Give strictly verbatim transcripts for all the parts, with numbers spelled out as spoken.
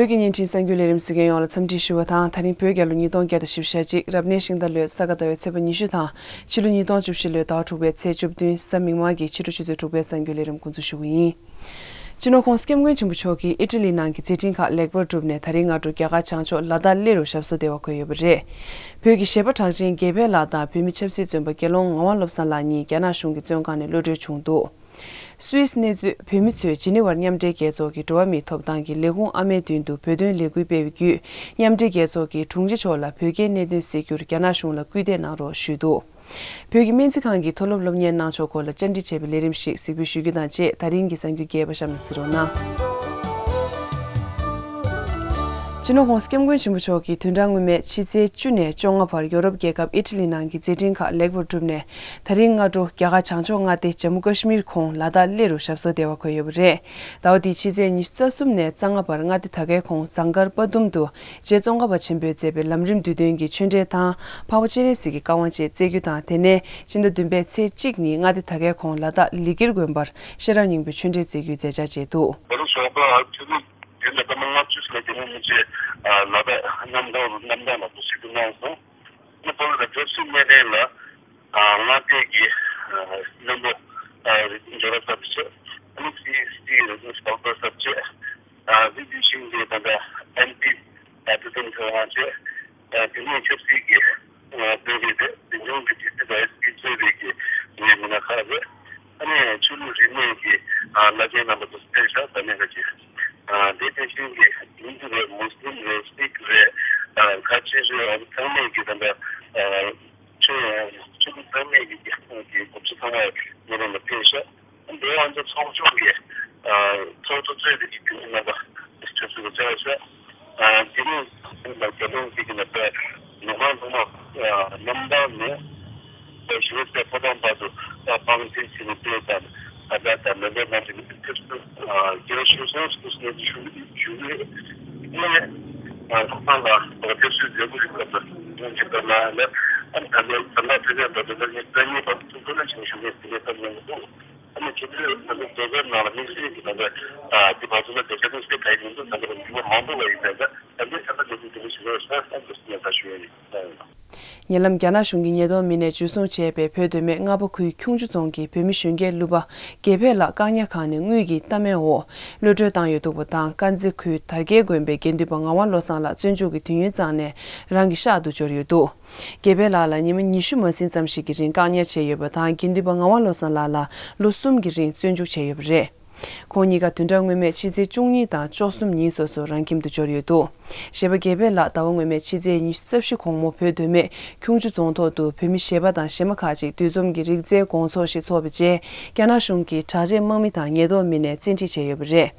བོད་ཀྱི་བརྙན་འཕྲིན་གསར་འགྱུར་ལས་རིམ་གཟིགས་མཁན་ཡོངས་ལ་འཚམས་འདྲི་ཞུ་བ་དང་། ད་རིང་བོད་རྒྱལ་ལོ་ཉིས་སྟོང་བརྒྱ་དང་བཞི་བཅུ་ཞེ་གཅིག་རབ་གནས་ཤིང་རྟ་ལོའི་ས་ག་ཟླ་བའི་ཚེས་པ་ཉི་ཤུ་དང་། ཕྱི་ལོ་ཉིས་སྟོང་བཅུ་བཞི་ལོའི་ཟླ་བ་དྲུག་པའི་ཚེས་བཅུ་བདུན་གཟའ་མིག་དམར་གྱི་ཕྱི་དྲོ་ཆུ་ཚོད་དྲུག་པའི་གསར་འགྱུར་ལས་རིམ་འགོ་འཛུགས་ཞུ་གི་ཡིན། སྤྱི་ནོར་༸གོང་ས་༸སྐྱབས་མགོན་ཆེན་པོ་མཆོག་གིས་ཨི་ཊ་ལི་ནང་གི་མཛད་འཕྲིན་ཁག་ལེགས་པར་བསྒྲུབས་ནས། ད་རིང་སྔ་དྲོ་རྒྱ་གར་བྱང་ཕྱོགས་ལ་དྭགས་གླེ་རུ་ཞབས་སོར་བདེ་བར་འཁོད་ཡོད་པ་རེད། བོད་ཀྱི་གཞས་པ་གྲགས་ཅན་དགེ་འཕེལ་ལགས་དང་བོད་མི་ཆབ་སྲིད་བཙོན་པ་དགེ་སློང་ངག་དབང་བློ་བཟང་ལགས་གཉིས་རྒྱ་ནག་གཞུང་གི་བཙོན་ཁང་ནས་གློད་གྲོལ་བྱུང་འདུག་སུད་སི་གནས་སྡོད་བོད་མི་ཚོས་ཇི་ནི་ཝར་མཉམ་འབྲེལ་རྒྱལ་ཚོགས་ཀྱི་འགྲོ་བ་མིའི་ཐོབ་ཐང་གི་ལས་ཁུངས་ཨ་མའི་མདུན་དུ་བོད་དོན་ལས་འགུལ་སྤེལ་བའི་བརྒྱུད། མཉམ་འབྲེལ་རྒྱལ་ཚོགས་ཀྱི་དྲུང་ཆེ་མཆོག་ལ་བོད་རྒྱའི་གནད་དོན་སེལ་རྒྱུར་རྒྱ་ནག་གཞུང་ལ་སྐུལ་འདེད་གནང་རོགས་ཞུས་འདུག་བོད་ཀྱི་སྨན་རྩིས་ཁང་གི་མཐོ་སློབ་སློབ་གཉེར་གནང་ཕྱོགས་སྐོར་ལ་བཅར་འདྲི་བྱས་པའི་ལས་རིམ་ཞིག་གཟིགས་འབུལ་ཞུ་རྒྱུ་དང་བཅས། ད་རིང་གི་གསར་འགྱུར་རྒྱས་པ་གཤམ་ལ་གཟིགས་རོགས་གནང་། སྤྱི་ནོར་༸གོང་ས་༸སྐྱབས་མགོན་ཆེན་པོ་མཆོག་གིས་བདུན་ཕྲག་སྔོན་མའི་ཕྱི་ཚེས་བཅུ་ནས་བཅོ་ལྔ་བར་ཡོ་རོབ་རྒྱལ་ཁབ་ཨི་ཊ་ལི་ནང་གི་མཛད་འཕྲིན་ཁག་ལེགས་པར་བསྒྲུབས་ནས། ད་རིང་སྔ་དྲོ་རྒྱ་གར་བྱང་ཕྱོགས་མངའ་སྡེ་ཇམ་མུ་ཀ་ཤི་མིར་ཁོང་ལ་དྭགས་གླེ་རུ་ཞབས་སོར་བདེ་བར་འཁོད་ཡོད་པ་རེད། ཟླ་བ་འདིའི་ཕྱི་ཚེས་ཉི་ཤུ་རྩ་གསུམ་ནས་རྩ་ལྔ་བར་མངའ་སྡེ་དར་གའི་ཁོངས་ཟངས་དཀར་དཔའ་གདུམ་དུ་རྗེ་ཙོང་ཁ་པ་ཆེན་པོས་མཛད་པའི་ལམ་རིམ་བསྡུས་དོན་གྱི་ཆོས་འབྲེལ་དང་། འཕགས་པ་སྤྱན་རས་གཟིགས་ཀྱི་བཀའ་དབང་བཅས་སྩལ་རྒྱུ་དང་། དེ་ནས་སྤྱི་ཟླ་བདུན་པའི་ཚེས་གཅིག་ཉིན་མངའ་སྡེ་དར་གའི་ཁོངས་ལ་དྭགས་ལི་ཀིར་དགོན་པར་ཤེས་རབ་སྙིང་པོའི་ཆོས་འབྲེལ་སྩལ་རྒྱུའི་མཛད་འཆར་བཅས་འདུག་ད་རེས་ཞོགས་པ་ཆུ་ཚོད་བདུན་དང་སྐར་མ་ལྔ་བཅུ་ཙམ་ལ་རྒྱལ་ཡོངས་མི་རྗེ་ལ་དྭགས་གནམ་ཐང་རུ་གནམ་ཐང་ལ་འདུག་སེ་འདུག་གནང་སོང་། ནི་བོད་ཀྱི་ཆབ་སྲིད་གནད་དོན་ལ་མངའ་སྡེ་གི་བློན་པོ་རིག་འཛིན་ཇོ་ར་ཚ་པོ་ཆེ། ཨ་ནི་སི་སི་རིག་འཛིན་སྤག་པ་ཚབ་བཅས། དེ་དེ་བཞིན་གྱི་ད་ལྟ་ཨེམ་པི་ད་ཕུལ་བསྟན་ཚེ་དབང་བཅས། དེ་ནས་ཆབ་སྲིད་ཀྱི་དཔོན་རིགས་རེད། འཛིན་སྐྱོང་གི་སྤྱི་འཐུས་དང་ཨེས་པི་གཙོས་པའི་གི་ངའི་མི་སྣ་ཁག་རེད། ཨ་ནི་ཆོས་ལུགས་རིས་མེད་ཀྱི་བླ་ཆེན་རྣམ་པ་ཚོ་ཕེབས་ཤག་ད་ནས་ཁ་ཅིག་དེ་དེ་བཞིན་གྱི་ཧིན་དུ་རེད། མུ་སི་ལིམ་རེད། སིག་རེད། ཁ་ཆེ་རེད། ཨ་ནི་ཚང་མས་ཀྱི་ད་ལྟ་ཆོས་ཆོས་ལུགས་ཚང་མས་ཀྱི་རྒྱལ་ཁབ་ཀྱི་གོམས་གཤིས་ཚང་མ་ཉེ་རིང་ལ་ཕེབས་ཤག་འདི་ང་ཚོ་ཚོགས་ཆུང་གི་ཚོགས་གཙོ་གཙོས་པའི་གི་དེ་རྣམ་པ་ཆབ་སྲིད་པ་བཅར་ཤག་དེ་རིང་ལ་རྒྱ་ནག་གི་ནང་པའི་ལོ་མང་ཐོག་མ་གནམ་ཐང་ནས་ཞི་བའི་རྩེ་ཕོ་བྲང་བར་དུ་དཔང་འཛིན་བྱས་ནས་བསྡད་ཙང་ཨ་ཅག་དང་མེ་མེ་ན་ཅིག་ཕེབས་བསུ་རྒྱལ་ཞུ་སོང་། སྐུ་སྲུང་ཞུ་ཞུ་ནས་ཐོག་མ་ལ་ཐོག་ཕེབས་བསུ་མཛད་སྒོ་ཞིག་སྐབས་ལ་ཡོང་གི་ལྟར་ན་ལས་ཨ་ནི་ད་ལྟའི་ད་ལྟ་ཕེབས་པའི་བར་དུ་ད་ནི་ད་ནི་བར་དུ་ཐུགས་ཁུར་ཆེན་ཞུ་བའི་དེ་ལས་ཐབས་ཉན་གི་འདུག་ཨ་ནི་ཁྱེད་ཚོས་ད་ལྟ་རྡོ་སོལ་ནང་ལ་དམིགས་བསལ་གྱི་ད་ལྟ་དེ་བར་དུ་ལ་བདེ་ཆ་དམིགས་བསལ་ག་ཡི་མི་འདུག་ད་ལྟ་ལ་འགྱུར་བ་མང་པོ་བ་ཡིན་ཙང་ད་ལྟའི་ས་ཁ་དེ་ཚོ་དེ་འདྲ་ཞིག་ལ་ས་ས་འདུག་སྙན་ཐག་ཞུ་ཡ་ཡིན། ཉེ་ལམ་རྒྱ་ནག་གཞུང་གི་ཉེས་རྡུང་མི་སྣས་འཇུ་བཟུང་བྱས་པའི་བོད་མདོ་སྨད་རྔ་པ་ཁུལ་ཁྱུང་མཆུ་རྫོང་གི་བོད་མི་གཞོན་སྐྱེས་གླུ་པ་དགེ་འཕེལ་ལགས་བཀག་ཉར་ཁང་ནས་དངུལ་གྱི་གཏའ་མའི་འོག་གློད་གྲོལ་བཏང་ཡོད་འདུག་པ་དང་། དཀར་མཛེས་ཁུལ་དར་རྒྱས་དགོན་པའི་དགེ་འདུན་པ་ངག་དབང་བློ་བཟང་ལགས་བཙོན་འཇུག་གི་དུས་ཡུན་གཙང་ནས་རང་གི་ཤག་ཏུ་འབྱོར་ཡོད་འདུག་དགེ་འཕེལ་ལགས་ལ་ཉི་མ་ཉི་ཤུ་མ་ཟིན་ཙམ་ཞིག་གི་རིང་བཀག་ཉར་བྱས་ཡོད་པ་དང་། དགེ་འདུན་པ་ངག་དབང་བློ་བཟང་ལགས་ལ་ལོ་གསུམ་གྱི་རིང་བཙོན་འཇུག་བྱས་ཡོད་པ་རེད། ཁོང་གཉིས་ཀ་བདུན་ཕྲག་སྔོན་མའི་ཕྱི་ཚེས་བཅུ་གཉིས་དང་བཅུ་གསུམ་ཉིན་སོ་སོ་རང་ཁྱིམ་དུ་འབྱོར་ཡོད་འདུག་གཞས་པ་དགེ་འཕེལ་ལགས་ཟླ་བ་སྔོན་མའི་ཕྱི་ཚེས་ཉི་ཤུ་རྩ་བཞི་དགོང་མོ་བོད་མདོ་སྨད་ཁྱུང་མཆུ་རྫོང་ཐོག་ཏུ་བོད་མི་གཞས་པ་དང་གཞས་མ་ཁག་ཅིག་འདུས་འཛོམས་ཀྱིས་རིག་རྩལ་དགོང་ཚོགས་ཤིག་འཚོགས་པའི་རྗེས། རྒྱ་ནག་གཞུང་གི་དྲག་ཆས་དམག་མི་དང་ཉེན་རྟོག་མི་སྣས་བཙན་ཁྲིད་བྱས་ཡོད་པ་རེད།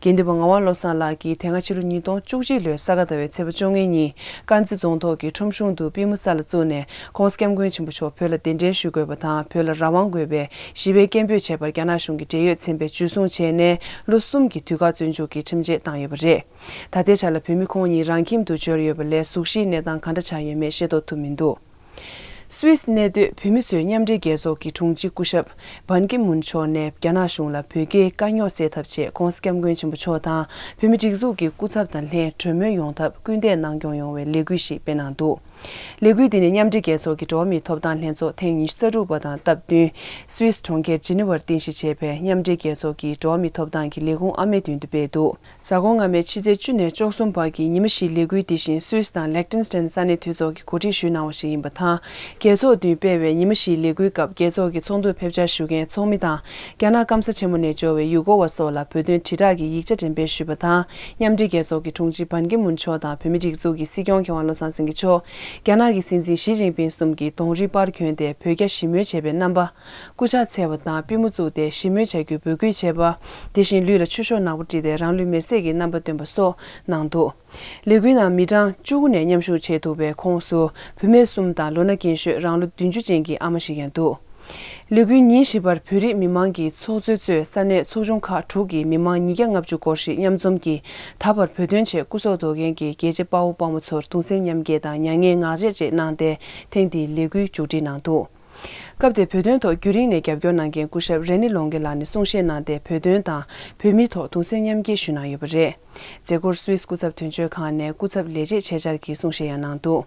དགེ་འདུན་པ་ངག་དབང་བློ་བཟང་ལགས་ཀྱིས་དེ་སྔ་ཕྱི་ལོ་ཉིས་སྟོང་བཅུ་གཅིག་ལོའི་ས་ག་ཟླ་བའི་ཚེས་པ་བཅོ་ལྔའི་ཉིན་དཀར་མཛེས་རྫོང་ཐོག་གི་ཁྲོམ་གཞུང་དུ་པུས་མོ་ས་ལ་བཙུགས་ནས། ྋགོང་ས་ྋསྐྱབས་མགོན་ཆེན་པོ་མཆོག་བོད་ལ་གདན་འདྲེན་ཞུ་དགོས་པ་དང་། བོད་ལ་རང་དབང་དགོས་པའི་ཞི་བའི་སྐད་འབོད་བྱས་པར་རྒྱ་ནག་གཞུང་གི་འབྲེལ་ཡོད་ཚན་པས་འཇུ་བཟུང་བྱས་ནས་ལོ་གསུམ་གྱི་དུས་བཀག་བཙོན་འཇུག་གི་ཁྲིམས་ཆད་བཏང་ཡོད་པ་རེད། ད་ལྟའི་ཆ་ལ་བོད་མི་ཁོང་གཉིས་རང་ཁྱིམ་དུ་འབྱོར་ཡོད་པ་ལས་གཟུགས་གཞིའི་གནས་སྟངས་ག་འདྲ་ཆགས་ཡོད་མེད་ཤེས་རྟོགས་ཐུབ་མི་འདུག་སུད་སི་གནས་སྡོད་བོད་མི་ཚོས་མཉམ་འབྲེལ་རྒྱལ་ཚོགས་ཀྱི་དྲུང་ཆེ་སྐུ་ཞབས་བན་ཀི་མུན་མཆོག་ནས་རྒྱ་ནག་གཞུང་ལ་བོད་རྒྱའི་དཀའ་རྙོག་སེལ་ཐབས་ཆེད་ྋགོང་ས་ྋསྐྱབས་མགོན་ཆེན་པོ་མཆོག་དང་བོད་མི་སྒྲིག་འཛུགས་ཀྱི་སྐུ་ཚབ་དང་ལྷན་གྲོས་མོལ་ཡོང་ཐབས་སྐུལ་འདེད་གནང་སྐྱོང་ཡོང་བའི་ལས་འགུལ་ཞིག་སྤེལ་གནང་འདུག་ལས་འགུལ་འདི་ནི་མཉམ་འབྲེལ་རྒྱལ་ཚོགས་ཀྱི་འགྲོ་བ་མིའི་ཐོབ་ཐང་ལྷན་ཚོགས་ཐེངས་ཉི་ཤུ་རྩ་དྲུག་པ་དང་སྟབས་བསྟུན། སུད་སི་གྲོང་ཁྱེར་ཇི་ནི་ཝར་རྟེན་གཞི་བྱས་པའི་མཉམ་འབྲེལ་རྒྱལ་ཚོགས་ཀྱི་འགྲོ་བ་མིའི་ཐོབ་ཐང་གི་ལས་ཁུངས་ཨ་མའི་མདུན་དུ་སྤེལ་འདུག་གཟའ་འཁོར་སྔ་མའི་ཕྱི་ཚེས་བཅུ་ནས་བཅུ་གསུམ་བར་གྱི་ཉི་མ་བཞིའི་ལས་འགུལ་འདི་བཞིན་སུད་སི་དང་ལེག་ཏན་སི་ཏན་ས་གནས་འཐུས་ཚོགས་ཀྱིས་གོ་སྒྲིག་ཞུས་གནང་བ་ཞིག་ཡིན་པ་དང་། རྒྱལ་ཚོགས་མདུན་སྤེལ་བའི་ཉི་མ་བཞིའི་ལས་འགུལ་སྐབས་རྒྱལ་ཚོགས་ཀྱི་ཚོགས་འདུར་ཕེབས་བཅར་ཞུ་མཁན་ཚོགས་མི་དང་། རྒྱ་ནག་སྐམ་ས་ཆེན་མོ་ནས་འབྱོར་བའི་ཡུལ་སྐོར་བ་སོགས་ལ་བོད་དོན་དྲིལ་བསྒྲགས་ཀྱི་ཡིག་ཆ་འགྲེམས་སྤེལ་ཞུས་པ་དང་། མཉམ་འབྲེལ་རྒྱལ་ཚོགས་ཀྱི་དྲུང་ཆེ་བན་ཀི་མུན་མཆོག་དང་བོད་མིའི་སྒྲིག་འཛུགས་ཀྱི་སྲིད་སྐྱོང་མཁས་དབང་བློ་བཟང་སེང་གེ་མཆོག་རྒྱ་ནག་གི་སྲིད་འཛིན་ཞི་ཅིན་ཕིང་གསུམ་གྱིས་གདོང་རིས་པར་གྱོན་ཏེ་བོད་རྒྱ་ཞི་མོལ་བྱས་པའི་རྣམ་པ། སྐུ་ཕྱག་འཚལ་བ་དང་པུས་མོ་བཙུགས་ཏེ་ཞི་མོལ་བྱ་རྒྱུའི་འབོད་སྐུལ་བྱས་པ། དེ་བཞིན་ལུས་ལ་ཆུ་ཤོག་ནག་པོ་དཀྲིས་ཏེ་རང་ལུས་མེར་སྲེག་གི་རྣམ་པ་སྟོན་པ་སོགས་གནང་འདུག་ལས་འགུལ་ནང་མི་གྲངས་བཅུ་དགུ་ནས་མཉམ་ཞུགས་བྱེད་ཐུབ་པའི་ཁོངས་སུ་བུད་མེད་གསུམ་དང་ལོ་ན་རྒན་ཤོས་རང་ལོ་བདུན་ཅུ་ཅན་གྱི་ཨ་མ་ཞིག་ཡང་འདུག་ལས་འགུལ་ཉིན་བཞི་པར་བོད་རིགས་མི་མང་གི་ཚོགས་གཙོས་གཙོས་ས་གནས་ཚོགས་ཆུང་ཁག་དྲུག་གི་མི་མང་ཉིས་བརྒྱ་ལྔ་བཅུ་སྐོར་ཞིག་མཉམ་འཛོམས་ཀྱིས་ད་བར་བོད་དོན་ཆེད་སྐུ་སྲོག་འདོར་མཁན་གྱི་རྒྱལ་གཅེས་དཔའ་བོ་དཔའ་མོ་ཚོར་གདུང་སེམས་མཉམ་སྐྱེད་དང་མྱ་ངན་ངག་བཅད་བཅས་གནང་སྟེ། ཐེངས་འདིའི་ལས་འགུལ་མཇུག་སྒྲིལ་གནང་འདུག་སྐབས་དེར་བོད་དོན་ཐོག་རྒྱུན་རིང་ནས་རྒྱབ་སྐྱོར་གནང་མཁན་སྐུ་ཞབས་རེ་ནི་ལོང་གེ་ལགས་ནས་གསུང་བཤད་གནང་སྟེ། བོད་དོན་དང་བོད་མིའི་ཐོག་གདུང་སེམས་མཉམ་སྐྱེད་ཞུ་གནང་ཡོད་པ་རེད། མཛད་སྒོར་སུད་སི་སྐུ་ཚབ་དོན་གཅོད་ཁང་ནས་སྐུ་ཚབ་ལས་བྱེད་ཆེད་བཅར་གྱིས་གསུང་བཤད་ཡང་གནང་འདུག་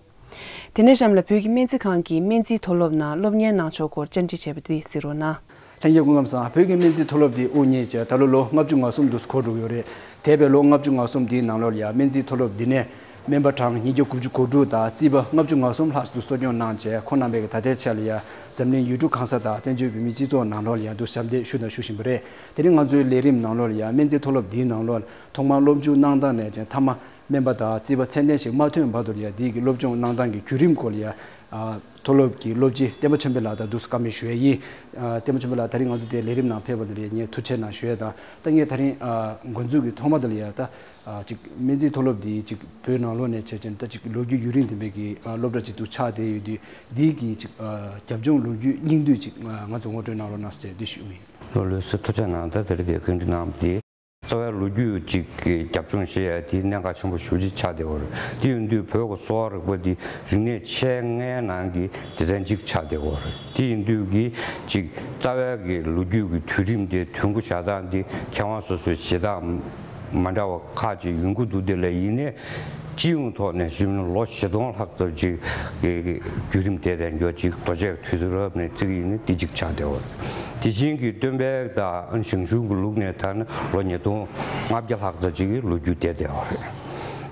དེ་ནས་གཤམ་ལ་བོད་ཀྱི་སྨན་རྩིས་ཁང་གི་སྨན་རྩིས་མཐོ་སློབ་ནང་སློབ་གཉེར་གནང་ཕྱོགས་སྐོར་བཅར་འདྲི་བྱས་པ་འདི་གཟིགས་རོགས་གནང་། ལྷན་རྒྱས་སྐུ་ཁམས་བཟང་། བོད་ཀྱི་སྨན་རྩིས་མཐོ་སློབ་འདི་དབུ་བརྙེས་བྱས་ད་ལོ་ལོ་ལྔ་བཅུ་ང་གསུམ་དུ་འཁོར་འགྲོ་གི་ཡོད་རེད། འདས་པའི་ལོ་ལྔ་བཅུ་ང་གསུམ་འདིའི་ནང་ལོགས་ལ་ཡང་སྨན་རྩིས་མཐོ་སློབ་འདི་ནས་སྨན་པ་གྲངས་ཉིས་བརྒྱ་དགུ་བཅུ་གོ་དྲུག་དང་རྩིས་པ་ལྔ་བཅུ་ང་གསུམ་ལྷག་ཙམ་དུ་གསོ་སྐྱོང་གནང་བྱས། ཁོང་རྣམ་པས་ད་ལྟའི་ཆ་ལ་ཡང་འཛམ་གླིང་ཡུལ་གྲུ་གང་ས་དང་བཙན་བྱོལ་བོད་མིའི་སྤྱི་ཚོགས་ནང་ལོགས་ལ་ཡང་དུ་ཞབས་འདེགས་ཞུ་དང་ཞུ་བཞིན་པ་རེད། དེ་རིང་ང་ཚོའི་ལས་རིམ་ནང་ལོགས་ལ་ཡང་སྨན་རྩིས་མཐོ་སློབ་འདིའི་ནང་ལོགས་ཐོག་མར་སློབ་འཇུག་གནང་སྟངས་ནས་ཀྱང་མཐའ་མ་སྨན་པ་དང་རྩིས་པ་ཚད་ལྡན་ཞིག་མ་ཐོན་བར་དུ་ལ་ཡང་འདི་གི་སློབ་སྦྱོང་གནང་སྟངས་ཀྱི་བརྒྱུད་རིམ་སྐོར་ལ་ཡང་མཐོ་སློབ་ཀྱི་སློབ་སྤྱི་བསྟན་པ་ཆོས་འཕེལ་ལགས་དང་འདུག་སེ་བཀའ་མོལ་ཞུ་ཡས་ཡིན། ཨ། བསྟན་པ་ཆོས་འཕེལ་ལགས་ད་རིང་ང་ཚོ་དེ་ལས་རིམ་ནང་ཕེབས་པ་ལ་ལས་ངས་ཐུགས་རྗེ་གནང་ཞུ་ཡས་དང་། ད་ངས་ད་རིང་ཨ་འགོ་འཛུགས་ཀྱི་ཐོག་མ་དེ་ལ་ཡ་ད་ཨ་ཅིག་སྨན་རྩིས་མཐོ་སློབ་འདི་ཅིག་བོད་ནང་ལོགས་ནས་བྱས་ཙང་ད་ཅིག་ལོ་རྒྱུས་ཡུན་རིང་ལྡན་པའི་གི་ཨ་སློབ་གྲྭ་ཅིག་ཏུ་ཆགས་བསྡད་ཡོད་དུས། འདི་གི་ཅིག་ཨ་རྒྱབ་ལྗོངས་ལོ་རྒྱུས་སྙིང་བསྡུས་ཅིག་ང་ང་ཚོ་ངོ་སྤྲོད་གནང་རོགས་གནང་ཟེར་འདི་ཞུ་གི་ཡིན། ལགས་ལགས་སོ། ཐུགས་རྗེ་གནང་། ད་དེ་རིང་འདིར་བཀའ་འདྲི་གནང་བ་དེ། རྩ་བའི་ལོ་རྒྱུས་ཅིག་གི་རྒྱབ་ལྗོངས་བཤད་ཡ་དེ་གནད་འགག་ཆེན་པོ་ཞེ་པོ་ཅིག་ཆགས་བསྡད་ཡོད་རེད། དེ་ཡིན་དུས་བོད་ཀྱི་གསོ་བ་རིག་པ་འདི་རིག་གནས་ཆེ་ལྔའི་ནང་གི་སྡེ་ཚན་གཅིག་ཆགས་བསྡད་ཡོད་རེད། དེ་ཡིན་དུས་ཀྱི་ཅིག་རྩ་བའི་གི་ལོ་རྒྱུས་ཀྱི་དུས་རིམ་དེ་དུས་འགོ་བཞག་སྟངས་འདི་མཁས་དབང་སོ་སོའི་བྱེད་སྟངས་མ་འདྲ་བ་ཁག་ཅིག་ཡོང་གི་འདུག་དེ་ལ་ཡིན་ནའི་སྤྱི་ཡོངས་ཐོག་ནས་ཞུས་ན་ལོ་བཞི་སྟོང་ལྷག་ཙམ་ཅིག་གི་བརྒྱུད་རིམ་དེ་དང་འགྱོ་ཅིག་རྡོ་གཅལ་དུས་རབས་ནས་བརྩི་གི་ཡིན་ན་དེ་གཅིག་ཆགས་བསྡད་ཡོད་རེད། དེ་བཞིན་གྱི་སྟོན་པའི་དང་ཞང་ཞུང་གི་ལུགས་ནས་ད་ནི་ལོ་ཉིས་སྟོང་ལྔ་བརྒྱ་ལྷག་ཙམ་ཅིག་གི་ལོ་རྒྱུས་བསྡད་བསྡད་ཡོད་རེད།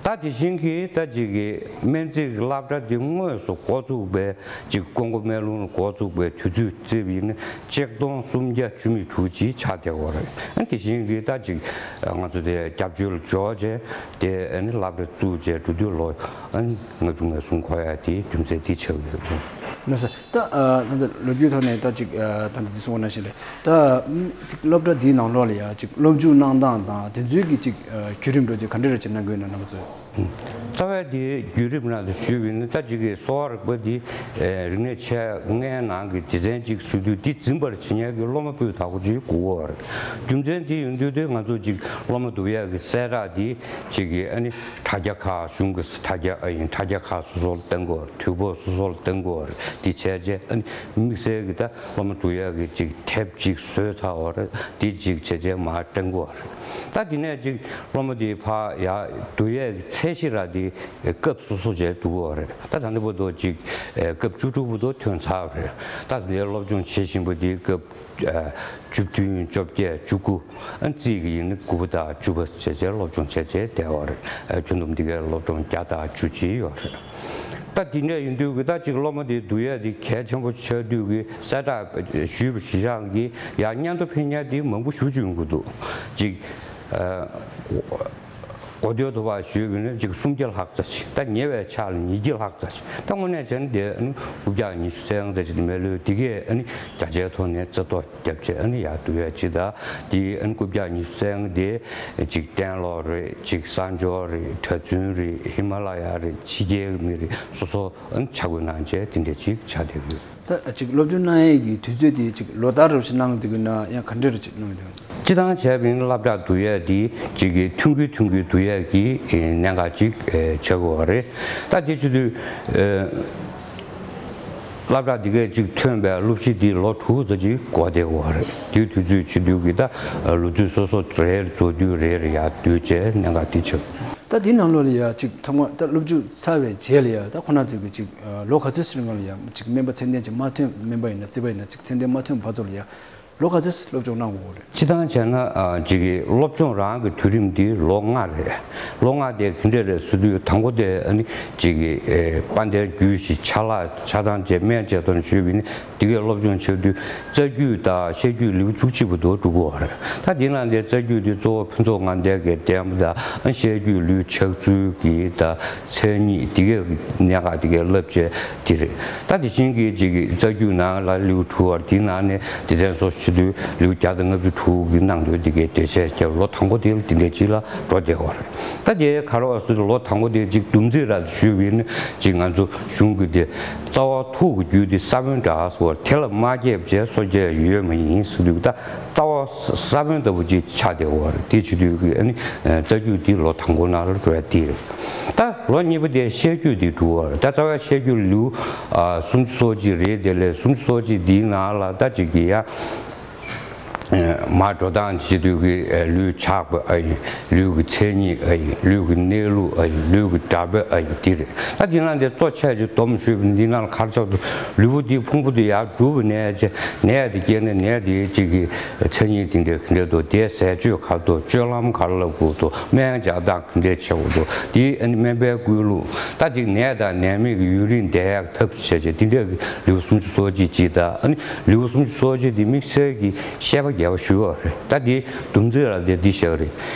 ད་དེ་བཞིན་གྱི་ད་ཅིག་གི་སྨན་རྩིས་ཀྱི་སློབ་གྲྭ་འདི་དངོས་སུ་འགོ་བཙུགས་པའི་ཅིག་ཀོང་པོ་སྨན་ལུང་འགོ་བཙུགས་པའི་དུས་ཚོད་བརྩིས་པ་ཡིན་ན་ཆིག་སྟོང་སུམ་བརྒྱ་བཅུ་མེད་དྲུག་ཅིག་ཆགས་བསྡད་ཡོད་རེད། ཨ་དེ་བཞིན་གྱི་ད་ཅིག་ང་ཚོ་དེ་སྐྱབས་བཅོལ་འབྱོར་བྱས་དེ་ཨ་ནི་སློབ་གྲྭ་བཙུགས་བྱས་འགྲོ་དུས་ལོ་ཨ་ནི་ལྔ་བཅུ་ང་གསུམ་འཁོར་ཡ་དེའི་རྒྱུ་མཚན་དེ་ཆགས་ཡོད་རེད། ལགས་སོ། ད་ཨ་ད་ལྟ་ལོ་རྒྱུས་ཐོག་ནས་ད་ཅིག་ཨ་ད་ལྟ་འདི་གསུངས་པ་ནང་བཞིན་རེད། ད་ཨམ་ཅིག་སློབ་གྲྭ་འདིའི་ནང་ལོགས་ལ་ཡ་ཅིག་སློབ་འཇུག་གནང་སྟངས་དང་དེ་ཚོའི་གི་ཅིག་ཨ་བརྒྱུད་རིམ་འགྲོ་རྒྱུ་ག་འདྲ་རེ་ཅིག་གནང་དགོས་ན་རྣམ་པ་ཚོས། རྩ་བའི་དེའི་བརྒྱུད་རིམ་ནང་དུ་ཞུས་པ་ཡིན་ན་ད་ཅིག་གི་གསོ་བ་རིག་པ་འདི་ཨེ་རིག་གནས་ཆེ་ལྔའི་ནང་གི་སྡེ་ཚན་གཅིག་ཟེར་དུས་འདི་འཛིན་པར་བྱེད་མཁན་གྱི་སློབ་མ་སྤུས་དག་པོ་ཅིག་དགོས་ཀྱི་ཡོད་རེད། རྒྱུ་མཚན་དེ་ཡིན་དུས་དེ་ང་ཚོ་ཅིག་སློབ་མ་བསྡུ་ཡག་གི་གསལ་བསྒྲགས་འདི་ཅིག་གི་ཨ་ནི་དྲ་རྒྱ་ཁག་གཞུང་གི་དྲ་རྒྱ་ཨ་ཡིན་དྲ་རྒྱ་ཁག་སོ་སོར་བཏང་དགོས་རེད། དུས་བབ་སོ་སོར་བཏང་དགོས་རེད། འདི་བྱས་རྗེས་ཨ་ནི་དམིགས་བསལ་གྱི་ད་སློབ་མ་བསྡུ་ཡག་གི་ཅིག་དེབ་ཅིག་བཟོས་ཚར་བ་རེད། འདི་ཅིག་བྱས་རྗེས་མར་བཏང་དགོས་རེད། ད་འདི་ནས་ཅིག་སློབ་མ་འདི་ཕར་ཡར་བསྡུ་ཡག་གི་ཚད་གཞི་ར་འདི་སྐབས་སོ་སོ་བྱས་འདུག་གོ་རེད། ད་ད་ལྟ་བར་དུ་ཅིག་ཨེ་སྐབས་བཅུ་དྲུག་བར་དུ་ཐོན་ཚར་བ་རེད། ད་འདིར་སློབ་སྦྱོང་བྱེད་བཞིན་པ་འདི་སྐབས་ཨེ་བཅུ་བདུན་བཅོ་བརྒྱད་བཅུ་དགུ་ཨ་རྩིས་ཀྱི་ཡིན་ན་དགུ་པ་དང་བཅུ་པ་བྱས་བྱས་སློབ་སྦྱོང་བྱས་བྱས་བསྡད་པ་རེད། ཨེ་ཁྱོན་བསྡོམས་འདི་གའི་སློབ་སྦྱོང་བརྒྱ་དང་བཅུ་གཅིག་ཡོད་རེད། ད་འདི་འདྲ་ཡིན་དུས་ཀྱི་ད་ཅིག་སློབ་མ་འདི་བསྡུ་ཡས་འདི་གལ་ཆེན་པོ་ཆགས་དུས་ཀྱི་གསལ་བསྒྲགས་ཞུས་པ་གཞིར་བཞག་གིས་ཡར་སྙན་ཐོ་ཕུལ་མཁན་འདི་མང་པོ་ཞེ་པོ་ཅིག་ཡོང་གི་འདུག་ཅིག་ཨ། གོ་ཐོས་དུ་བ་ཞུས་པ་ཡིན་ན་ཅིག་སུམ་བརྒྱ་ལྷག་ཙམ་ཞིག་ད་ཉེ་བའི་ཆར་ལ་ཉིས་བརྒྱ་ལྷག་ཙམ་ཞིག་ད་དངོས་གནས་བྱས་ན་དེ་ཨ་ནི་རྐུབ་བཀྱག་ཉི་ཤུ་རྩ་ལྔ་ཙམ་ཞིག་མི་ལོས་དེ་གས་ཨ་ནི་བརྒྱ་ཆའི་ཐོག་ནས་རྩ་གཏོར་བརྒྱབ་བྱས་ཨ་ནི་ཡར་བསྡུ་ཡས་ཅིག་དང་དེ་ཨ་ནི་རྐུབ་བཀྱག་ཉི་ཤུ་རྩ་ལྔ་དེ་ཅིག་གཏན་སློབ་རེད། ཅིག་གསར་འབྱོར་རེད། གྲྭ་བཙུན་རེད། ཧི་མ་ལ་ཡ་རེད། ཕྱི་རྒྱལ་གྱི་མི་རེད། སོ་སོ་ཨ་ནི་ཆ་བགོས་གནང་བྱས་དེ་འདྲ་ཅིག་ཆགས་བསྡད་ཡོད། ད་ཅིག་སློབ་སྦྱོང་གནང་ཡས་ཀྱི་དུས་ཚོད་དེ་ཅིག་ལོ་ལྟར་རུ་ཞིག་གནང་བསྡད་ཀྱི་ན་ཡང་ག་འདྲ་རུ་ཅིག་གནང་བསྡད་ཀྱི། སྤྱིར་བཏང་བྱས་པ་ཡིན་ན་སློབ་གྲྭ་བསྡུ་ཡས་དེ་ཅིག་གི་ཐུང་གི་ཐུང་གི་བསྡུ་ཡས་ཀྱི་གནད་འགག་ཅིག་ཆགས་ཀྱི་ཡོད་རེད། ད་དེ་བྱེད་དུས་སློབ་གྲྭ་འདི་གས་ཅིག་ཐོན་པའི་སློབ་གཞི་འདི་ལོ་དྲུག་ཙམ་ཅིག་འགོར་བསྡད་ཀྱི་ཡོད་རེད། དེའི་དུས་ཚོད་བྱེད་དུས་ཀྱི་ད་ལོ་ཚོད་སོ་སོ་རེ་རེ་རྫོགས་དུས་རེ་རེ་ཡར་བསྡུས་བྱས་གནད་འགག་དེ་ཆགས། ད་དེའི་ནང་ལོགས་ལ་ཡ་ཅིག་ཐོག་མ་ད་སློབ་འཇུག་ཚར་བའི་རྗེས་ལ་ཡ་ད་ཁོ་ན་ཚོས་ཀྱི་ཅིག་ལོ་ག་ཚོད་ཙམ་རིང་ལ་ཡ་ཅིག་སྨན་པ་ཚད་ལྡན་ཅིག་མ་ཐོན། སྨན་པ་ཡིན་ན་རྩིས་པ་ཡིན་ན་ཅིག་ཚད་ལྡན་མ་ཐོན་བར་དུ་ལ་ཡ་ལོ་ག་ཚོད་སློབ་སྦྱོང་གནང་དགོས་རེད། སྤྱིར་བཏང་བྱས་ན་ཨ་ཅིག་གི་སློབ་སྦྱོང་རང་གི་དུས་རིམ་འདི་ལོ་ལྔ་རེད། ལོ་ལྔ་དེ་ག་འདྲས་རེད་ཟེར་དུས་དང་པོ་དེ་ཨ་ནི་ཅིག་གི་ཨེ་དཔལ་ལྡན་རྒྱུད་བཞི་ཆ་ལག་ཆ་ཚང་བཅས་སྨན་དཔྱད་རྩོམ་ཞུས་པ་ཡིན་ན་དེ་གའི་སློབ་སྦྱོང་བྱེད་དུས་རྩ་རྒྱུད་དང་བཤད་རྒྱུད་ལེའུ་བཅུ་གཅིག་བར་དུ་འགྲོ་གི་ཡོད་རེད། ད་དེ་ནང་དེ་རྩ་རྒྱུད་དེ་གཙོ་བོ་ཕུན་ཚོགས་ལྔ་ལྡན་གྱི་བསྟན་པ་དང་བཤད་རྒྱུད་ལུས་ཆགས་ཚུལ་གྱི་ད་མཚན་ཉིད་དེ་གའི་གནད་འགག་དེ་གའི་བསླབ་བྱ་དེ་རེད། ད་དེ་བཞིན་གྱི་ཅིག་གི་རྩ་རྒྱུད་ནང་ལ་ལེའུ་དྲུག་བར་དེའི་ནང་ནས་སྡེ་ཚན་སོ་སོ་བྱེད་དུས་ལེའུ་བརྒྱ་དང་ལྔ་བཅུ་དྲུག་གི་ནང་དོན་དེ་གའི་འགྲེལ་བཤད་བརྒྱབ། ལོ་དང་པོ་དེ་ལ་དེ་འདྲའི་ཅིག་ལ་འགྲོ་བསྡད་ཡོད་རེད། ད་དེ་ག་རེ་བ་ཟེར་དུས་ལོ་དང་པོ་དེ་ཅིག་སྡོམ་རྩིས་ར་ཞུས་པ་ཡིན་ན་ཅིག་ང་ཚོ་གཞུང་གི་དེ་རྩ་བ་ཐུག་གི་རྒྱུད་དེ་ས་བོན་འདྲ་ཟེར་བ་དེ་ལ་མ་སྐྱེས་བྱས་སོ་སྐྱེ་ཡོད་མ་ཡིན་ཟེར་དུས་ད་རྩ་བ་ ས་བོན་ལྟ་བུ་ཅིག་ཆགས་བསྡད་ཡོད་རེད། དེ་བྱེད་དུས་ཀྱི་ཨ་ནི་རྩ་རྒྱུད་འདི་ལོ་དང་པོ་ནང་ལ་འགྲོ་ཡ་དེ་རེད། ད་ལོ་གཉིས་པ་དེ་བཤད་རྒྱུད་འདི་འགྲོ་བ་རེད། ད་རྩ་བའི་བཤད་རྒྱུད་ལེའུ་ཨ་སུམ་ཅུ་སོ་གཅིག་རེད། དེ་ལས་སུམ་ཅུ་སོ་གཅིག་འདིའི་ནང་ལ་ད་ཅིག་གི་ཡ། མར་འགྲོ་སྟངས་བྱེད་དུས་ཀྱི་ལུས་ཆགས་པ་ཨ་ཡིན། ལུས་ཀྱི་མཚན་ཉིད་ཨ་ཡིན། ལུས་ཀྱི་གནས་ལུགས་ཨ་ཡིན། ལུས་ཀྱི་འདྲ་པོ་ཨ་ཡིན། འདི་རེད། ད་འདི་ནང་དེ་གཙོ་ཆེ་ཆེ་སྡོམ་ཞུས་པ་འདི་ནང་ལ་ག་རེ་ཆགས་འདུག་ལུས་པོ་འདི་ཕུང་པོ་འདི་ཡར་གྲུབ་པ་ནས་བྱས་ནད་དེ་སྐྱེས་ནས་ནད་དེའི་གཅིག་གི་མཚན་ཉིད་དེ་འདྲ་ག་འདྲ་འདུག་དེའི་ཟས་སྤྱོད་ག་རེ་འདུག་སྤྱོད་ལམ་ག་རེ་ལབ་དགོས་འདུག་སྨན་རྒྱག་སྟངས་ག་འདྲ་བྱེད་དགོས་འདུག་དེ་ཨ་ནི་སྨན་པའི་ཀུན་སློང་། ད་ཅིག་ནད་དང་ནད་མེད་ཀྱི་ཡུན་རིང་བསྡད་ཡག་ཐབས་བྱས་བྱས་དེ་འདྲ་གི་ལེའུ་སུམ་ཅུ་སོ་གཅིག་ཅིག་དང་། ཨ་ནི་ལེའུ་སུམ་ཅུ་སོ་གཅིག་དེ་དམིགས་བསལ་གྱི་བཤད་པ་རྒྱས་པ་ཞུ་བ་རེད། ད་དེ་སྡོམ་རྩིས་ལ་དེ་འདི་བཤད་པ་རེད།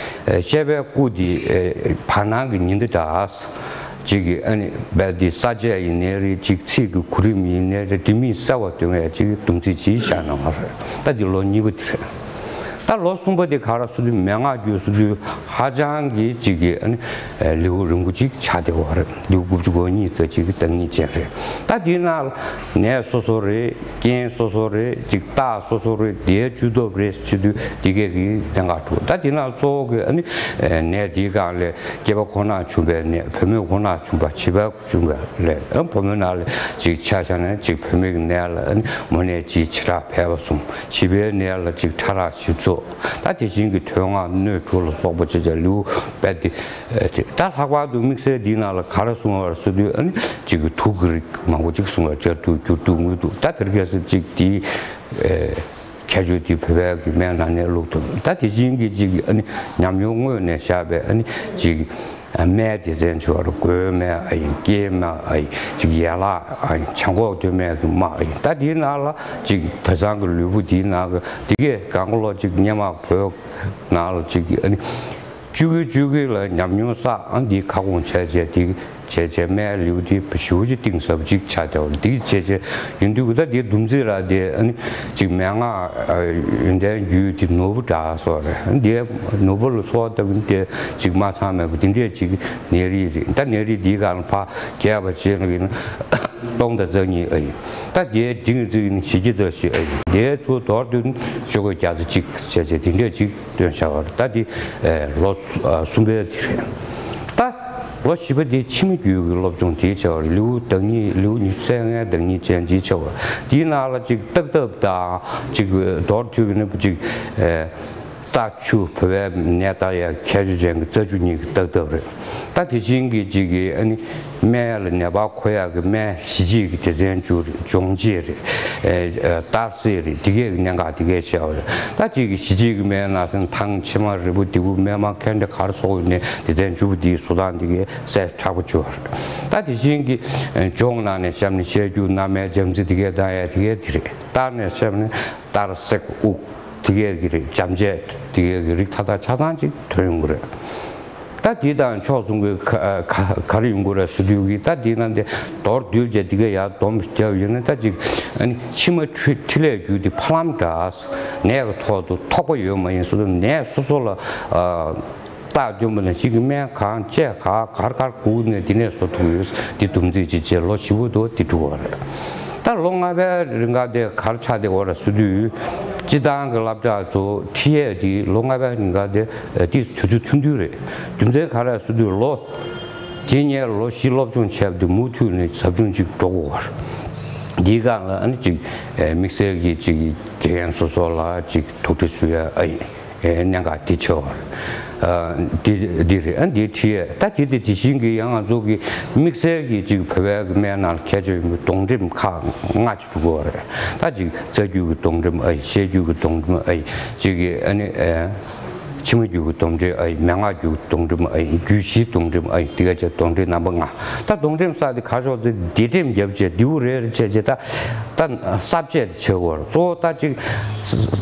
ཨ་བཤད་པའི་སྐུ་དེ་ཨ་བར་སྣང་གི་ཉི་ཟླ་འདྲ། ཅིག་གི་ཨ་ནི་རྦད་དེ་ས་བཅད་ཡིན་ནའི་རེད། ཅིག་ཚིག་གི་གོ་རིམ་ཡིན་ནའི་རེད། དེ་མིན་གསལ་བ་སྟོན་ཡ་ཅིག་གི་སྡོམ་རྩིས་ཅིག་བཞག་གནང་བ་རེད། ད་དེ་ལོ་གཉིས་པ་དེ་རེད། ད་ལོ་གསུམ་པ་དེ་ག་རེ་ཟེར་དུས་མན་ངག་བརྒྱུད་ཟེར་དུས་ཧ་ཅང་གི་ཅིག་གི་ཨ་ནི་ལེའུ་རིང་པོ་ཅིག་ཆགས་བསྡད་པ་རེད། ལེའུ་དགུ་བཅུ་གོ་གཉིས་ཙམ་ཅིག་གི་བདག་ཉིད་ཅན་རེད། ད་དེའི་ནང་ལ་ནད་སོ་སོ་རེད། རྐྱེན་སོ་སོ་རེད། ཅིག་རྟགས་སོ་སོ་རེད། དེའི་བཅུད་སྟོབས་རེད་ཟེར་དུས་དེ་གས་ཀྱི་གནད་འགག་འདུག་ད་དེ་ནང་གཙོ་བོ་གི་ཨ་ནི་ནད་དེའི་སྒང་ལ་སྐྱེས་པ་ཁོ་ན་བྱུང་བའི་ནད། བུད་མེད་ཁོ་ན་བྱུང་བ། བྱིས་པ་བྱུང་བ་ལས། ཨ་བུ་མོའི་ནང་ལ་ཅིག་ཆ་བཞག་ན་ཅིག་བུད་མེད་ཀྱི་ནད་ལ་ཨ་ནི་མོ་ནད་ལྕི་ཆེ་དྲགས་ཕལ་པ་གསུམ། བྱིས་པའི་ནད་ལ་ཅིག་ཕྲ་རགས་བཞི་ཚོགས། ད་དེ་བཞིན་གྱི་ཐོད་རྔ་སྣོད་དྲུག་ལ་སོགས་པ་བྱས་བྱས་ལེའུ་རྦད་དེ་ཨ་དེ། ད་ལྷག་པར་དུ་དམིགས་བསལ་འདིའི་ནང་ལ་ག་རེ་གསུངས་པ་རེད་ཟེར་དུས་ཨ་ནི་ཅིག་གི་དུག་གི་རིགས་མང་པོ་ཅིག་གསུངས་པ་རེད། སྦྱར་དུག་འགྱུར་དུག་དངོས་དུག་ད་དེ་རིགས་སུ་ཅིག་དེའི་ཨ་ཁྱད་ཆོས་དེ་བོད་པའི་གི་སྨན་ནང་ནས་བླུགས་ཐུབ། ད་དེ་བཞིན་གྱི་ཅིག་ཨ་ནི་ཉམས་མྱོང་དངོས་ནས་བཞག་པའི་ཨ་ནི་ཅིག་སྨན་སྡེ་ཚན་བྱས་པ་རེད། མགོའི་སྨན་ཨ་ཡིན། སྐེའི་སྨན་ཨ་ཡིན། ཅིག་ཡན་ལག་ཨ་ཡིན། བྱང་ཁོག་སྟོད་སྨད་ཀྱི་སྨན་ཨ་ཡིན། ད་དེའི་ནང་ལ་ཅིག་དེང་སང་གི་ལུས་པོ་དེའི་ནང་གི་དེ་གས་གང་ག་ལོ་ཅིག་སྔོན་མ་བོད་ནང་ལ་ཅིག་ཨ་ནི་བཅུ་དགུ་བཅུ་དགུ་ལ་ཉམས་མྱོང་བསགས། ཨ་འདི་ཁ་སྐོང་བྱས་བྱས་དེ་བྱས་བྱས་སྨན་ལེའུ་དེ་ཞེ་པོ་ཅིག་གཏིང་ཟབ་ཅིག་ཆགས་བསྡད་པ་འདི་བྱས་བྱས་ཡིན་དུས་ད་དེ་སྡོམ་རྩིས་ར་དེ་ཨ་ནི་ཅིག་མན་ངག་ཡོན་ཏན་རྒྱུད་དེ་ནོར་བུ་འདྲ་སོགས་རེད། ཨ་འདི་ནོར་བུ་ལ་ཚོར་བ་ལྟ་བུ་དེ་ཅིག་མ་ཚང་མེད་པ་དེ་འདྲས་ཅིག་ནད་རིགས་རེད། ད་ནད་རིགས་འདིའི་སྒང་ལ་ཕར་རྒྱས་པ་བྱས་ན་ཡིན་ན་སྟོང་དང་རྩ་གཉིས་ཨ་ཡིན། ད་དེའི་འབྲིང་ཚིག་ནི་བཞི་བརྒྱ་རྩ་བཞི་ཨ་ཡིན། དེའི་ཚུར་མདོར་བསྡུས་ན་ཆོས་གོས་བརྒྱ་རྩ་གཅིག་བྱས་བྱས་དེ་འདྲས་ཅིག་སྟོན་བཞག་པ་རེད། ད་འདི་ལོ་གསུམ་པའི་དེ་རེད། ད་ལོ་བཞི་པ་དེ་ཕྱི་མ་རྒྱུད་ཀྱི་སློབ་སྦྱོང་དེ་བྱས་པ་རེད། ལེའུ་བདག་ཉིད། ལེའུ་ཉི་ཤུ་རྩ་ལྔའི་བདག་ཉིད་ཅན་ཅིག་བྱས་པ་རེད། དེའི་ནང་ལ་ཅིག་བརྟག་ཐབས་དང་ཅིག་མདོར་བསྡུས་ན་ཅིག་རྟ་ཆུ་བོད་པའི་ནད་བརྟག་ཡ་ཁྱད་ཆོས་ཅན་གྱི་རྩ་ཆུ་གཉིས་ཀྱི་བརྟག་ཐབས་རེད། ད་དེ་བཞིན་གྱི་ཅིག་གི་ཨ་ནི་སྨན་ལ་ནད་པ་འཁོར་ཡག་གི་སྨན་ཞི་བྱེད་ཀྱི་སྡེ་ཚན་བཅུ་རེད། སྦྱོང་བྱེད་རེད། ཨེ་ཨེ་གཏར་སྲེག་རེད། དེ་གས་ཀྱི་གནད་འགག་དེ་གས་བཤད་པ་རེད། ད་ཅིག་གི་ཞི་བྱེད་ཀྱི་སྨན་ནང་སེམས་ཐང་ཕྱེ་མ་རིལ་བུ་ལྡེ་གུ་སྨན་མར་ཁེན་ཏེ་ག་རེ་སོགས་ཡོད་ནས་སྡེ་ཚན་བཅུ་པོ་དེའི་བཟོ་སྟངས་དེ་གས་གསལ་དྲག་པོ་བྱུང་བ་རེད། ད་དེ་བཞིན་གྱི་ཨེ་སྦྱོང་ནང་ནས་བཤད་ན་བཤད་རྒྱུག་མནར་མེད་འཇམ་རྩི་དེ་གས་བཏང་ཡ་དེ་གས་དེ་རེད། གཏར་ནས་བཤད་ན་གཏར་སྲེག་དབུགས། དེ་གས་ཀྱི་རིགས། འཇམ་བཅད་དེ་གས་ཀྱི་རིགས་མཐའ་དག་ཆ་ཚང་ཅིག་ཐོན་ཡོང་གི་རེད། ད་དེ་དང་ཕྱོགས་མཚུངས་ཀྱི་ག་ག་ག་རེ་ཡོང་གི་རེད་ཟེར་དུས་ཀྱི་ད་དེ་ནང་དེ་མདོར་བསྡུས་བྱས་དེ་གས་ཡར་སྡོམ་བརྒྱབ་ཡོད་ན་ད་ཅིག་ཨ་ནི་ཕྱི་མ་འཕྲི་འཕྲིན་ལས་རྒྱུད་དེ་ཕ་ལམ་འདྲ་ནད་ཀྱི་ཐོག་ཏུ་ཐོགས་པ་ཡོད་མ་ཡིན་ཟེར་དུས་ནད་སོ་སོ་ལ་ཨ། རྟགས་སྟོན་པ་ནང་བཞིན་གྱི་སྨན་གང་བཅས་ག་གར་གར་དགོས་ནས་འདི་ནས་བཟོ་ཐུབ་ཡོད། འདི་སྡོམ་རྩིས་ཅིག་བྱས་ལོ་བཞི་པོ་དུ་འདི་འགྲོ་བ་རེད། ད་ལོ་ལྔ་པའི་རིང་ག་དེ་གར་ཆགས་དེ་བ་ར་སུ་དུས་སྤྱི་བཏང་གི་སློབ་གྲྭ་ཚོ་ཁྲིད་ཡས་འདི་ལོ་ལྔ་པའི་རིང་ག་དེ་དེ་དུས་ཚོད་ཐུང་ཐུང་རེད། རྒྱུ་མཚན་ག་རེ་སུ་དུས་ལོ་དེ་ཉལ་ལོ་བཞི་སློབ་སྦྱོང་བྱས་པ་དེ་མུ་མཐུད་ནས་ཟབ་སྦྱོང་ཅིག་འགྲོ་དགོས་བ་རེད། འདིའི་སྒང་ལ་ཨ་ནི་ཅིག་དམིགས་བསལ་གྱི་ཅིག་དགེ་རྒན་སོ་སོ་ལ་ཅིག་ཐུགས་ཁྲལ་བཟོ་ཡ་ཨ་ཡིན། གནད་འགག་འདི་ཆེ་བ་རེད། འདི་འདི་རེད། ཨ་འདི་ཁྲིད་ཡས་ད་དེ་དེ་དེ་བཞིན་གྱི་ཡང་ང་ཚོ་གི་དམིགས་བསལ་གྱི་ཅིག་བོད་པའི་གི་སྨན་ནང་ལ་ཁྱད་ཆོས་ཡིན་པའི་སྡོང་འགྲེམས་ཁག་ལྔ་ཅིག་འདུག་གོ་རེད། ད་ཅིག་རྩ་རྒྱུད་ཀྱི་སྡོང་འགྲེམས་ཨ་ཡིན། བཤད་རྒྱུད་ཀྱི་སྡོང་འགྲེམས་ཨ་ཡིན། ཅིག་གི་ཨ་ནི་ཕྱི་མ་རྒྱུད་ཀྱི་སྡོང་འགྲེམས་ཨ་ཡིན། མན་ངག་རྒྱུད་ཀྱི་སྡོང་འགྲེམས་ཨ་ཡིན། རྒྱུད་བཞིའི་སྡོང་འགྲེམས་ཨ་ཡིན། དེ་ག་ཅིག་སྡོང་འགྲེམས་རྣམ་པ་ལྔ། ད་སྡོང་འགྲེམས་ས་དེ་ག་ཤོག་དེ་འདི་འགྲེམས་རྒྱབ་བྱས་འདིའུ་རེ་རེ་བྱས་བྱས་ད། ད་གསར་བཅད་དེ་བྱེད་དགོས་རེད། གཙོ་བོ་ད་ཅིག་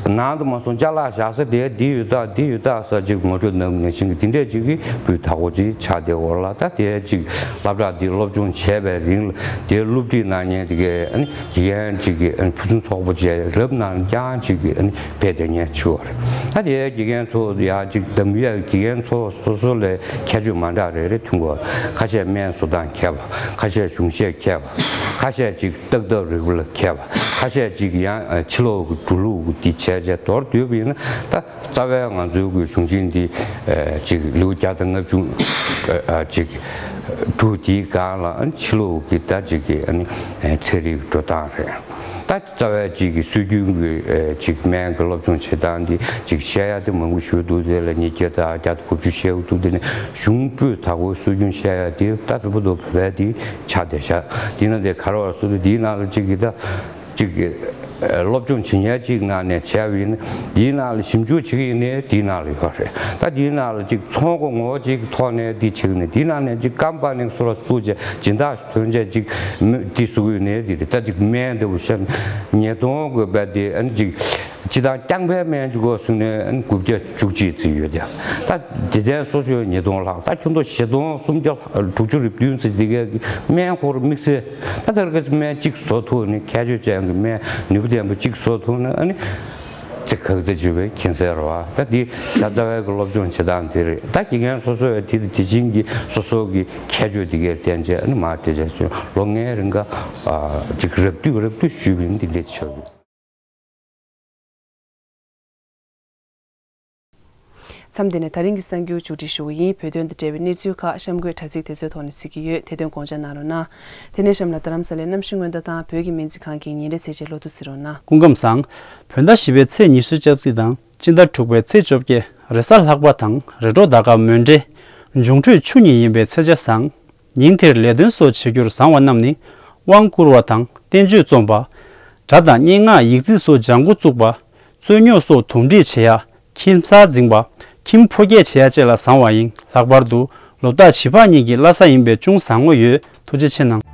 ནང་དུ་མ་སོང་ཅ་ལག་བཞག་ས་དེ་འདི་ཡོད་ད་འདི་ཡོད་ད་ས་ཅིག་ངོ་སྤྲོད་གནང་ནང་བཞིན་གྱི་འདི་འདྲས་ཅིག་གི་སྤུས་དག་པོ་ཅིག་ཆགས་བསྡད་ཡོད་ལ། ད་དེ་ཅིག་སློབ་གྲྭ་འདི་སློབ་སྦྱོང་བྱས་པའི་རིང་ལ་དེ་སློབ་ཁྲིད་གནང་མཁན་དེ་གའི་ཨ་ནི་དགེ་རྒན་ཅིག་གི་ཨ་ནི་ཕུན་སུམ་ཚོགས་པོ་བྱས་རབ་གནང་རྐྱང་ཅིག་གི་ཨ་ནི་ཕེབས་བསྡད་མཁན་ཆེ་བ་རེད། ད་དེ་དགེ་རྒན་ཚོ་ ཡ་གཅིག་འདེམས་ཡ་དགེ་རྒན་ཚོ་སོ་སོ་ལ་ཁྱད་ཆོས་མ་འདྲ་རེ་རེ་མཐུན་དགོས། ཁ་ཤས་སྨན་བཟོ་སྟངས་མཁས་པ། ཁ་ཤས་གཞུང་བཤད་མཁས་པ། ཁ་ཤས་གཅིག་ཏག་ཏག་རིག་པ་ལ་མཁས་པ། ཁ་ཤས་གཅིག་ཡང་ཕྱི་ལོགས་ཀྱི་འགྲོ་ལུགས་འདི་བྱས་བྱས་མདོར་བསྡུས་པ་ཡིན་ན། ད་རྩ་བའི་ང་ཚོའི་གི་གཞུང་ཆེན་འདི་གཅིག་ལེའུ་བརྒྱ་དང་ལྔ་བཅུ་གཅིག་དྲུག་འདིའི་སྒང་ལ་ཕྱི་ལོགས་ཀྱི་ད་གཅིག་གི་ཚན་རིག་འགྲོ་སྟངས་རེད། ད་རྩ་བའི་གཅིག་གི་སྲོལ་རྒྱུན་གྱི་ཨེ་གཅིག་སྨན་གྱི་སློབ་སྦྱོང་བྱེད་སྟངས་འདི་གཅིག་བཤད་ཡ་དེ་མང་པོ་ཞུ་འདུག་དེ་ལ་ཉིས་བརྒྱ་དང་བརྒྱ་དང་དགུ་བཅུ་བཤད་འདུག་དེ་ནས་གཞུང་སྤོས་དག་པོའི་སྲོལ་རྒྱུན་བཤད་ཡ་དེ་ད་རིམ་པ་དུ་བོད་པའི་དེ་ཆགས་བསྡད་ཤག་དེ་ན་དེ་ག་རེ་བ་སོ་དེ་དེའི་ནང་ལ་གཅིག་གི་ད་གཅིག་གི་ཨེ་སློབ་སྦྱོང་བྱེད་ཉན་གཅིག་ནང་ནས་བྱས་པ་ཡིན་ན་དེའི་ནང་ལ་ཞིབ་འཇུག་བྱེད་ཀྱི་ཡིན་ནའི་དེའི་ནང་ལ་ཡོད་རེད། ད་དེའི་ནང་ལ་གཅིག་ཚོང་གི་ངོ་བོ་གཅིག་གི་ཐོག་ནས་དེ་བྱེད་ཀྱི་ནས་དེའི་ནང་ནས་གཅིག་རྐང་པ་ནས་སོ་ལ་བཙུགས་བྱས་སྦྱིན་བདག་ཐོན་བྱས་གཅིག་མི་དེ་བཟོ་གི་ཡོད་ནའི་དེ་རེད། ད་གཅིག་སྨན་འདི་བོ་བཤད་ན་ཉིས་སྟོང་དགོས་པ་དེ་ཨ་ནི་གཅིག་སྤྱི་བཏང་རྐྱང་པའི་སྨན་གཅིག་གོ་བཟུང་ནས་ཨ་ནི་དགུ་བརྒྱ་བཅུ་གཅིག་ཙམ་ཡོད་དེ། ད་དེ་ཚན་སོ་སོའི་ཉིས་སྟོང་ལྷག་ད་ཁྱོད་ཚོ་བཞི་སྟོང་སུམ་བརྒྱ་དྲུག་ཅུ་རེ་བདུན་ཙམ་དེ་གའི་སྨན་ཁོར་དམིགས་བསལ་ད་ལྟར་ག་ཚོད་སྨན་གཅིག་བཟོ་ཐུབ་ནས་ཁྱད་ཆོས་ཅན་གྱི་སྨན་ནུས་པ་ལྡན་པ་གཅིག་བཟོ་ཐུབ་ན་ཨ་ནི། ཙི་ག་ཙི་བྱུས་པའི་མཁྱེན་གསལ་རེད་བ། ད་འདི་ཤ་ཚ་བའི་གི་སློབ་སྦྱོང་བྱེད་སྟངས་དེ་རེད། ད་དགེ་རྒན་སོ་སོས་དེ་དེ་བཞིན་གྱི་སོ་སོ་གི་ཁྱད་ཆོས་དེ་གའི་བསྟན་བྱས་ཨ་ནི་མར་འབྲེལ་བྱས་སོང་ལོ་ལྔའི་རིང་ག་ཅིག་རག་དུས་རག་དུས་ཞུས་པ་ཡིན། འདི་འདྲས་ཆགས་ཡོད། མཚམས་འདི་ནས་ད་རིང་གི་གསར་འགྱུར་མཇུག་སྒྲིལ་ཞུ་གི་ཡིན། བོད་དོན་དང་འབྲེལ་བའི་གནས་ཚུལ་ཁག་གཤམ་འཁོད་དྲ་ཚིགས་དེ་ཚོའི་ཐོག་ནས་གཟིགས་ཀྱི་ཡོད། དེ་དོན་དགོངས་འཇགས་གནང་རོགས་གནང་། དེ་ནས་གཤམ་ལ་རྡ་རམ་ས་ལའི་གནམ་གཤིས་སྔོན་བརྡ་དང་བོད་ཀྱི་སྨན་རྩིས་ཁང་གི་ཉིན་རེའི་ཚེས་ཆེན་ལོ་ཐོ་གཟིགས་རོགས་གནང་། སྐུ་ཁམས་བཟང་། བོད་ཟླ་བཞི་པའི་ཚེས་ཉི་ཤུ་རྩ་གཅིག་དང་སྤྱི་ཟླ་དྲུག་པའི་ཚེས་བཅོ་བརྒྱད་རེས་གཟའ་ལྷག་པ་དང་རེས་དྲུག་ཟླ་སྐར་མོན་འདྲེ། འབྱུང་འཕྲོད་ཆུ་གཉིས་ཡིན་པའི་ཚེས་ཆ་བཟང་། ཉིན་དེར་ལས་དོན་སོགས་བྱེད་རྒྱུར་བཟང་བ་རྣམས་ནི། དབང་བསྐུར་བ་དང་བསྟན་བཅོས་རྩོམ་པ། གྲྭ་དང་སྙན་ངག་ཡིག་རྩིས་སོགས་སྦྱང་འགོ་བཙུགས་པ། རྩོད་རྙོག་སོགས་དུམ་སྒྲིག་བྱེད་ཡ། ཁྱིམ་གསར་འཛིན་པ། ཁྱིམ་འཕོ་སྐྱེས་བྱེད་ཡ་བཅས་ལ་བཟང་བ་ཡིན། ལྷག་པར་དུ་ལོ་རྟགས་བྱིས་པ་གཉིས་ཀྱི་བླ་གཟའ་ཡིན་པས་ཅུང་བཟང་ངོ་ཡོད། ཐུགས་རྗེ་ཆེ་གནང་།